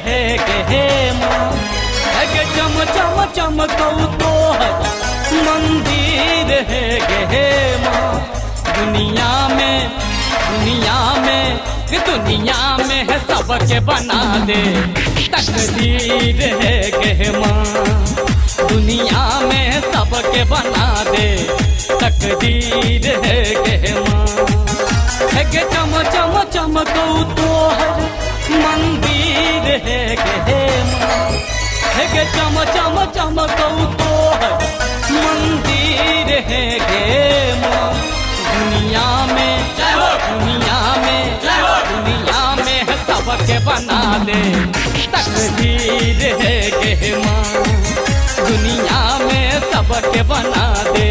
है गे माँ। गे चम चम चमकौ तोहर मंदिर है गे माँ। दुनिया में दुनिया में दुनिया में है सबके बना दे तकदीर है गे माँ। दुनिया में सबके बना दे तकदीर है गे माँ। गे चम चम चमकौ तोहर मंदिर है गे माँ। गे चम चम चमकौ तोहर मंदिर है गे माँ। दुनिया में दुनिया में दुनिया में है सबके बना दे तकदीर है गे माँ। दुनिया में सबके बना दे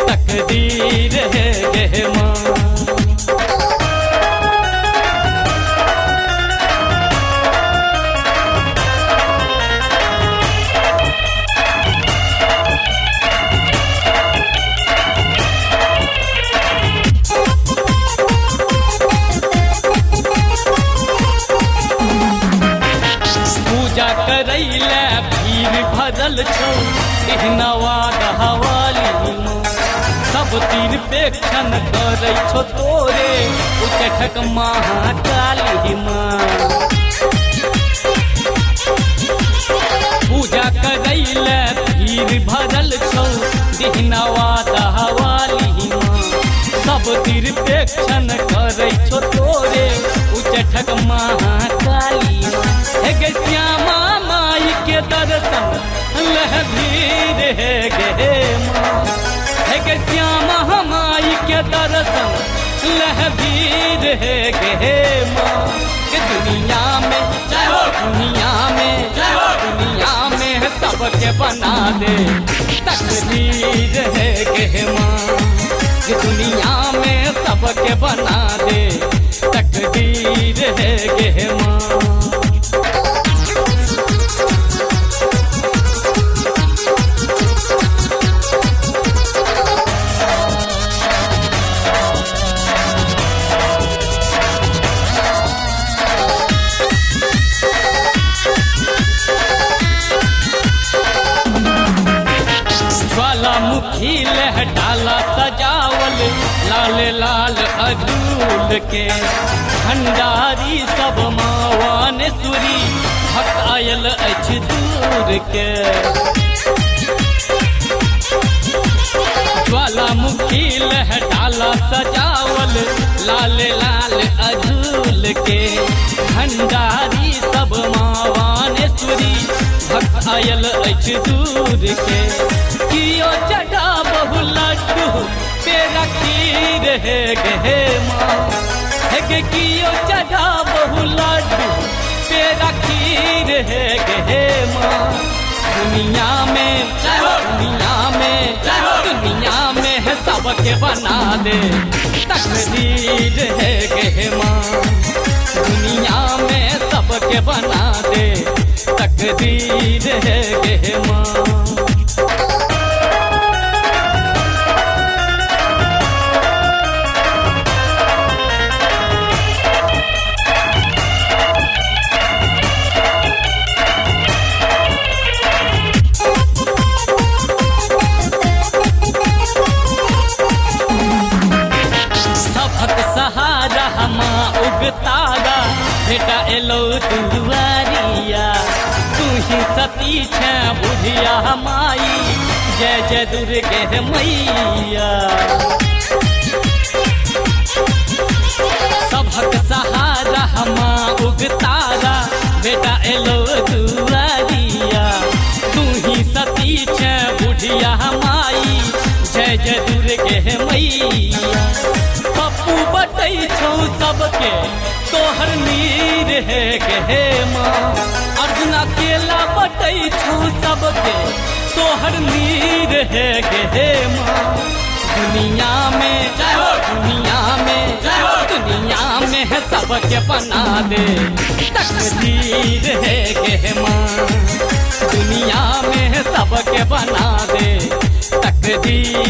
तकदीर है गे माँ। पूजा करैले भीड़ भरल छौ हवाली सब तीर पेक्षण करै छौ तोरे उचठक महाकाली माँ। पूजा करैले भीड़ भरल छौ हवाली माँ सब तीर पेक्षण करै छौ तोरे उचठक महाकाली माँ। गे श्यामा माई के दर्शन लह भीड़ है गे माँ। गे श्यामा माई के दर्शन लह भीड़ है गे माँ। दुनिया में दुनिया में दुनिया में सबके बना दे तकदीर है गे माँ। दुनिया में सबके बना दे तकदीर है गे माँ। ज्वालामुखी लहटाला सजावल लाल लाल अजूल के भंडारी सब मावान सुरी भक्त आयल अछि दूर के। ज्वालामुखी लहटाला सजावल लाल लाल अजूल के भंडारी सब मावान सुरी भक्त आयल अछि दूर के। कियो चढ़ा बहु लड्डू पेरा खीर है गे माँ। गे कियो चढ़ा बहु लड्डू पेरा खीर है गे माँ। दुनिया में दुनिया में दुनिया में है सबके बना दे तकदीर है गे माँ। दुनिया में सबके बना दे तकदीर है गे माँ। सहारा माँ उगतारा बेटा एलो दुआरिया तू ही सती छे बुढ़िया माई जय जय दुर्गे मैया। सबक सहारा माँ उगतारा बेटा एलो दुआरिया तू ही सती छे बुढ़िया माई जय जय दुर्गे मैया। पप्पू बटै छौ सबके तोहर नीर है गे माँ। अर्जुन अकेला बटै छौ सबके तोहर नीर है गे माँ। दुनिया में दुनिया में दुनिया में है सबके बना दे तकदीर है गे माँ। दुनिया में है सबके बना दे तकदीर।